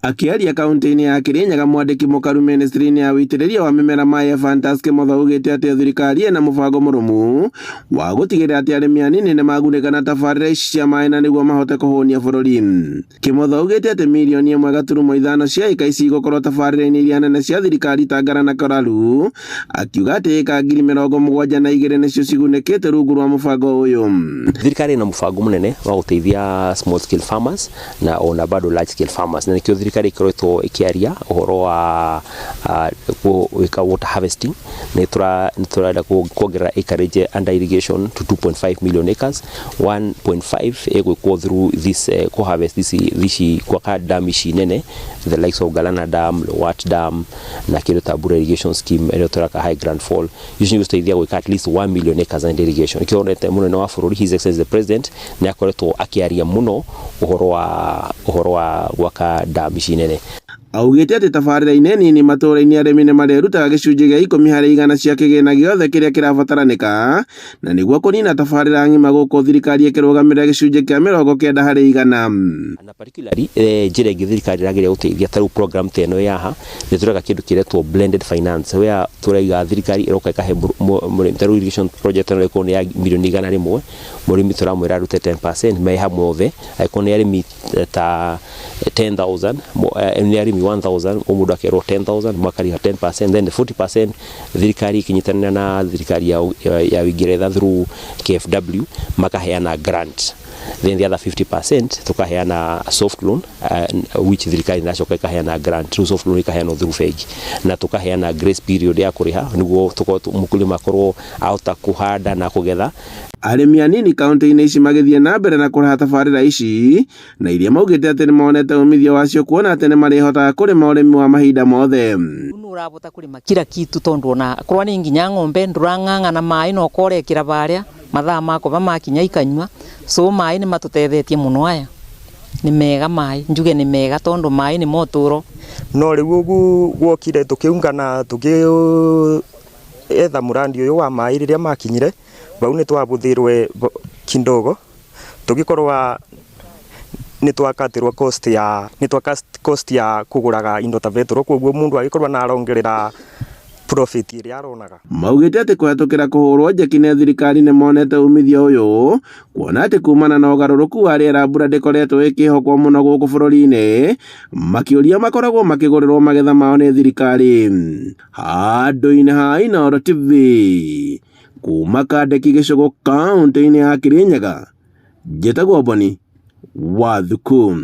Akĩaria kaunti-inĩ ya Kirinyaga, mwandĩki mũkaru ministry-inĩ ya wĩitĩrĩria wa mĩmera maĩ Ephantus Kimotho augĩte atĩ thirikari ĩna mũbango mũrũmu wa gũtigĩrĩra atĩ arĩmi anini nĩ magunĩka na tabarĩra ici cia maĩ na nĩguo mahote kũhũnia bũrũri. Kimotho augĩte atĩ milioni 1.5 cia ĩka ici igũkorwo tabarĩra-inĩ iria nene cia thirikari ta Ngara na Kararu, akiuga atĩ ĩka 72,000 nĩcio cigunĩkĩte rungu rwa mũbango ũyũ. Thirikari ĩna mũbango mũnene wa gũteithia small scale farmers na ona bado large scale farmers, na nĩkĩo thirikari ĩkoretwo ĩkĩaria ũhoro wa gwĩka water harvesting. Nĩ tũrenda kuongerera acreage under irrigation to 2.5 million acres. 1.5 ĩgwĩkwo through this ku harvest this this gwaka dam ici nene, the likes of Galana Dam, Lowat Dam na kĩndũ ta Bura Irrigation Scheme ĩrĩa tũraka high grand fall. Icio nĩ gũteithia gwĩka at least 1 million acres under irrigation. Nĩkĩo wonete mũnene wa bũrũri, His Excellency the President, nĩ akoretwo akĩaria mũno ũhoro wa gwaka dam ici nene. Augĩte atĩ tabarĩra-inĩ nini matũũra-inĩ arĩmi nĩ marĩrutaga gĩcunjĩ gĩa 10% cia kĩgĩna gĩothe kĩrĩa kĩrabataranĩka na nĩguo kũnina tabarĩra ng'ima gũkũ thirikari ĩkĩrũgamĩrĩra gĩcunjĩ kĩa 90%. Na particularly njĩra ĩngĩ thirikari ĩrageria gũteithia, ta rĩu program ta ĩno yaha, nĩ tũreka kĩndũ kĩretwo blended finance, where tũraiga thirikari ĩroka ĩkahe mũrĩmi, ta rĩu irrigation project ĩno ĩkorwo nĩ ya milioni 100, mũrĩmi tũramwĩra arute 10% me hamwe othe. Angĩkorwo nĩ arĩmi ta 10,000, nĩ arĩmi 1000, o mũndũ akerwo 10,000, makarĩha 10%, then the 40% thirikari ĩkĩnyitanĩra na thirikari ya Uingereza through KFW makaheana grant, then the other 50% tukaheana soft loan, which thirikari ĩracoka ĩkaheana grant. Rĩu soft loan ĩkaheanwo through bengi na tukaheana grace period ya kũrĩha nĩguo mũkulima akorwo ahota kũhanda na kũgetha. Arĩmi anini kaunti-inĩ ici magĩthiĩ na mbere na kũraha tabarĩra ici na iria maugĩte atĩ nĩmonete umithio wacio kuona atĩ nĩmarĩhotaga kũrĩma ũrĩmi wa mahinda mothe. Nĩ ũrabota kũrĩma kila kitu tondu ona korwa nĩ nginya ng'ombe ndũrang'ang'ana maĩ no korekĩra varia mathaa makova makinya ikanyua. So maĩ nĩ matũtethetie mũno. Aya nĩ mega maĩ, njuge nĩ mega tondu maĩ nĩ motũro. No rĩu ũguo gwokire tũkĩungana tũkĩ etha mũrandi ũyũ wa maĩ. Rĩrĩa makinyire vau nĩ twabũthĩrwe kidogo, tũgĩkorwa nĩ twakatirwo cost ya nĩ twaka cost ya kũgũraga indo ta betũrũ, koguo mũndũ agĩkorwo na arongerera profit ĩrĩa aronaga. Maugĩte atĩ kũhetũkĩra kũhũrwo njeki nĩ thirikari nĩ monete umithio ũyũ kuona atĩ kumana na ũgarũrũku wa rĩera mbura ndĩkoretwo ĩkĩhokwo mũno gũkũ bũrũri-inĩ, makĩũria makoragwo makĩgũrĩrwo magetha mao nĩ thirikari. Handũ-inĩ ha Inooro TV kuma Kandeki gĩcũgũ kaunti-inĩ ya Kirinyaga, njĩtagwo Boni wa Thuku.